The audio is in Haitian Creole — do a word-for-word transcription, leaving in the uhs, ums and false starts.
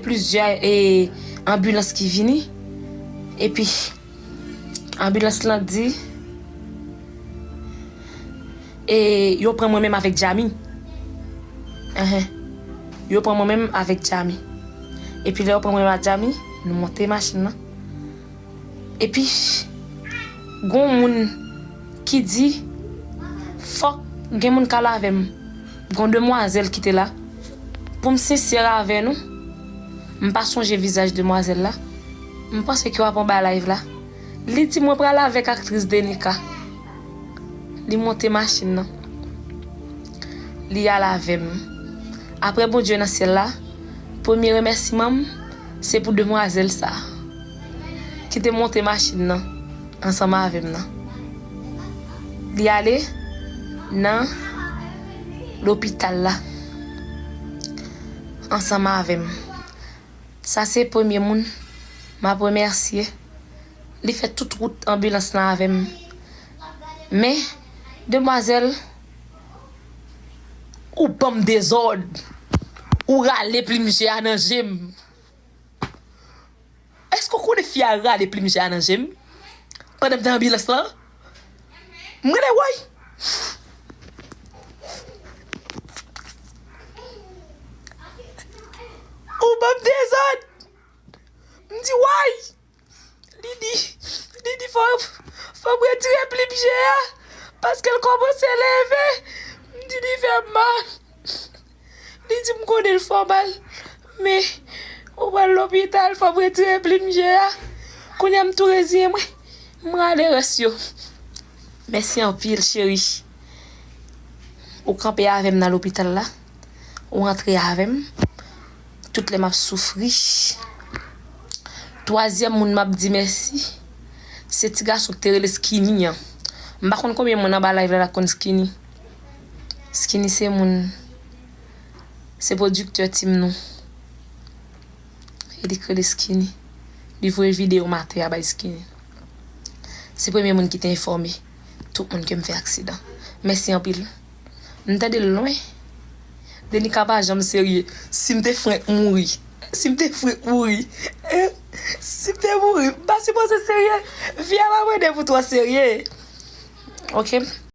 plizyè e, anbilans ki vini. Epi anbilans lan di e yo pran mwen menm avèk Djami. Enhen. Yo pran mwen menm avèk Djami. Epi lè yo pran mwen menm ak Djami, nou monte machin nan. Epi gon moun ki di fòk gen moun k al avè m. Gon demwazèl ki te la. Pou m sensè avè nou, m pa sonje vizaj demwazèl la. M panse ke w ap anba live la. Li di mwen pral avèk aktris Denica. Li monte machin nan. Li al avè m. Apre Bondye nan syèl la, premye remèsiman m se pou demwazèl sa a ki te monte machin nan ansanm avè m nan. Li ale nan lopital la ansanm avè m. Sa se premye moun m ap remèsye. Li fè tout wout anbilans lan avè m. Men, demwazèl, ou ban m dezòd. Ou rale plim je a nan je m. Èske w konnen fi a rale plim je a nan je m? Pandan m te anbilans lan? M rele woy. Ou ban m dezòd. M di woy. Li di, li di fò, fò m retire plim je a, paske l kòmanse leve. M di li fè m mal. Li di m konnen l fè w mal, men ou pral lopital, fò m retire plim je a. Kounye a m tou reziyen mwen, m rale rès yo. Mèsi anpil, cheri. Ou kanpe avè m nan lopital la. Ou antre avè m. Tout lè m ap soufri. Twazyèm moun m ap di mèsi, se ti gason ki te rele Skinny an. M pa konn konbyen moun anba live la la konn Skinny. Skinny se moun, se pwodiktè team nou. E li k rele Skinny. Li voye videyo maten a bay Skinny. Se premye moun ki te enfòme tout moun ke m fè aksidan. Mèsi anpil. M tande l lwen. Denica pa janm serye. Si m te frenk mouri. Si m te frenk mouri. Eh, si m te mouri. M pa sipoze serye. Vi a pa mande pou twò serye. Ok?